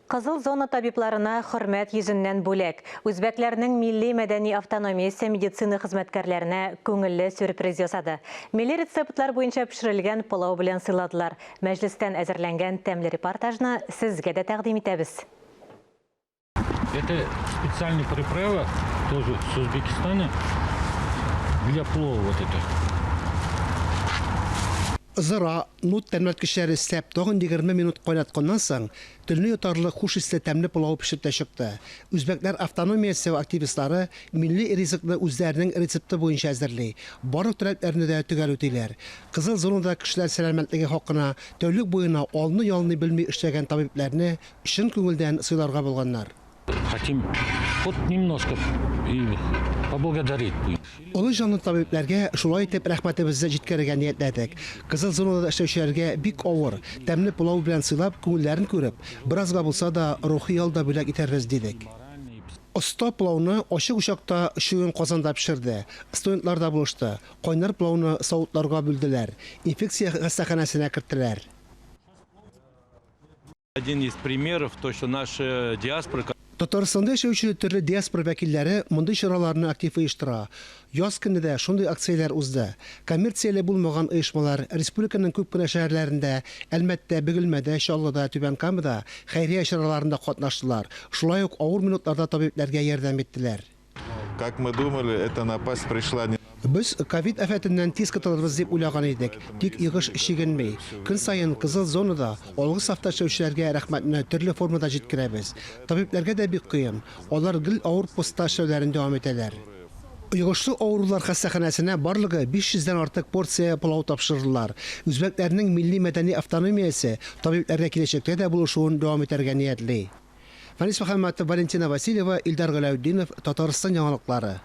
Кызыл зона табибларына хөрмәт йөзеннән бүләк. Үзбәкләрнең милли-мәдәни автономиясе медицина хезмәткәрләренә күңелле сюрприз ясады. Милли рецептлар буенча пешерелгән пылау белән сыйладылар. Мәҗлестән әзерләнгән тәмле репортажны сезгә дә тәкъдим итәбез. Это специальная приправа, тоже с Узбекистана, для плова вот это. Зыра, нут тәмләткечләре өстәп, тагын 20 минут кайнатканнан соң, телне йотарлык хуш исле тәмле пылау пешеп тә чыкты. Үзбәкләр автономиясе активистлары милли ризыкны үзләренең рецепты буенча әзерли, барлык таләпләрне дә төгәл үтиләр. Кызыл зонада кешеләр сәламәтлеге хакына тәүлек буена алны-ялны белми эшләгән табибләрне чын күңелдән сыйларга булганнар. Хотим хоть немножко и поблагодарить. Олы җанлы табибләргә шулай итеп рәхмәтебезне җиткерергә ниятләдек. Кызыл зонада эшләүчеләргә бик авыр, тәмле пылау белән сыйлап, күңелләрен күреп, беразга булса да рухи ял да бүләк итәрбез, дидек. Оста пылауны ачык учакта чуен казанда пешерде. Студентлар да булышты. Кайнар пылауны савытларга бүлделәр, инфекция хастаханәсенә керттеләр. Один из примеров, то, что наша диаспора... Татарстанда яшәүче төрле диаспора вәкилләре мондый чараларны актив оештыра. Яз көне дә шундый акцияләр узды. Коммерцияле булмаган оешмалар республиканың күп кенә шәһәрләрендә, Әлмәттә, Бөгелмәдә, Чаллыда, Түбән Камада хәйрия чараларында катнаштылар, шулай ук авыр минутларда табибләргә ярдәм иттеләр. Как мы думали, эта напасть пришла не. Без ковид афәтеннән тиз котылырбыз дип уйлаган идек, тик йогыш чигенми. Көн саен кызыл зонада алгы сафта эшләүчеләргә рәхмәтне төрле формада җиткерәбез. Табибләргә дә бик кыен, алар гел авыр постта эшләүләрен дәвам итәләр. Йогышлы авырулар хастаханәсенә барлыгы 500 дән артык порция пылау тапшырдылар. Үзбәкләрнең милли-мәдәни автономиясе табибләргә киләчәктә дә булышуын дәвам итәргә ниятли. Фәнис Мөхәммәтов, Валентина Васильева, Илдар Галәүтдинов, Татарстан яңалыклары.